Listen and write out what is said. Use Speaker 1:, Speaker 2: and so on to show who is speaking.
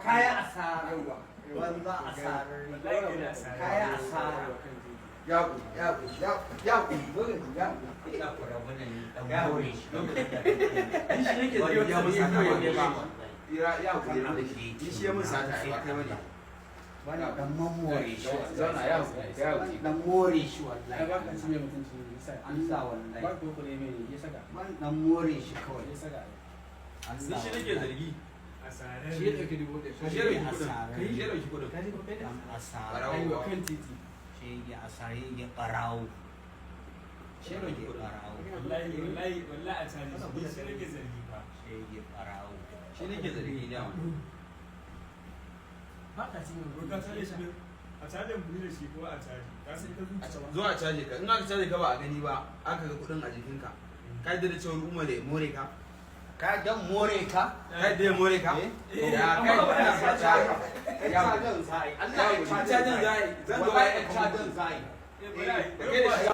Speaker 1: Kaya asara.
Speaker 2: Yawwa.
Speaker 1: Banza asarar.
Speaker 3: Wallahi kai da asara.
Speaker 1: Kaya asara.
Speaker 2: Ya ku, ya ku, ya ya ku, dole ya ku.
Speaker 1: Ina kura wannan dan
Speaker 2: Ya
Speaker 1: more
Speaker 2: ku.
Speaker 1: shi.
Speaker 2: Ni shi nake zargi ya mun sata ba kai ba. Ira ya ku
Speaker 1: Kan
Speaker 2: ne
Speaker 1: abu
Speaker 2: da shi. Ni shi ya mun sata ba kai bane.
Speaker 1: Wannan dan mamore shi.
Speaker 2: Zauna ya ku, ya ku.
Speaker 1: Dan more shi
Speaker 3: Ai
Speaker 1: wallahi.
Speaker 3: ba ka ci mai mutunci ne yasa.
Speaker 1: Allah wallahi.
Speaker 3: Ba ko kure mai ya saka.
Speaker 1: Wannan dan more shi kawai.
Speaker 3: Ya saka.
Speaker 1: Allah
Speaker 4: Ni shi nake
Speaker 1: wallahi.
Speaker 4: zargi.
Speaker 3: Shi ya dauki 1000.
Speaker 4: Shi ya dauki kudin.
Speaker 1: Asara.
Speaker 4: Kai shi ya dauki kudin.
Speaker 3: Ka ji ko kai da?
Speaker 1: Dan asara.
Speaker 2: Barawo.
Speaker 3: Aiwa kan titi.
Speaker 1: Shege asara yake barawo.
Speaker 4: Shi ya dauki kudin.
Speaker 1: Barawo.
Speaker 3: Wallahi wallahi wallahi a caje shi. Ni shi nake zargi fa.
Speaker 1: Shege barawo.
Speaker 4: Shi nake zargi ne dama.
Speaker 3: Ba ka ci mai
Speaker 5: Ko ka caje shi ne? A caje mu da shi ko a caje. Ka san ita zuciya.
Speaker 4: Zo a caje ka. In aka caje ka ba a gani ba, aka ga kudin a jikinka. Ka yadda da cewar Umar ya more ka?
Speaker 1: Ka dan more ka?
Speaker 4: Ka yadda ya more ka?
Speaker 1: Eh.
Speaker 4: Ya kai
Speaker 1: Amma
Speaker 4: kana
Speaker 1: ba
Speaker 4: fata.
Speaker 1: Ya cajan za a yi. Allah ya
Speaker 4: Cajan za a yi. Zan zo
Speaker 1: Wallahi
Speaker 4: a yi
Speaker 1: cajan za a yi.
Speaker 5: Eh, bari a yi.
Speaker 4: Da kai da shi.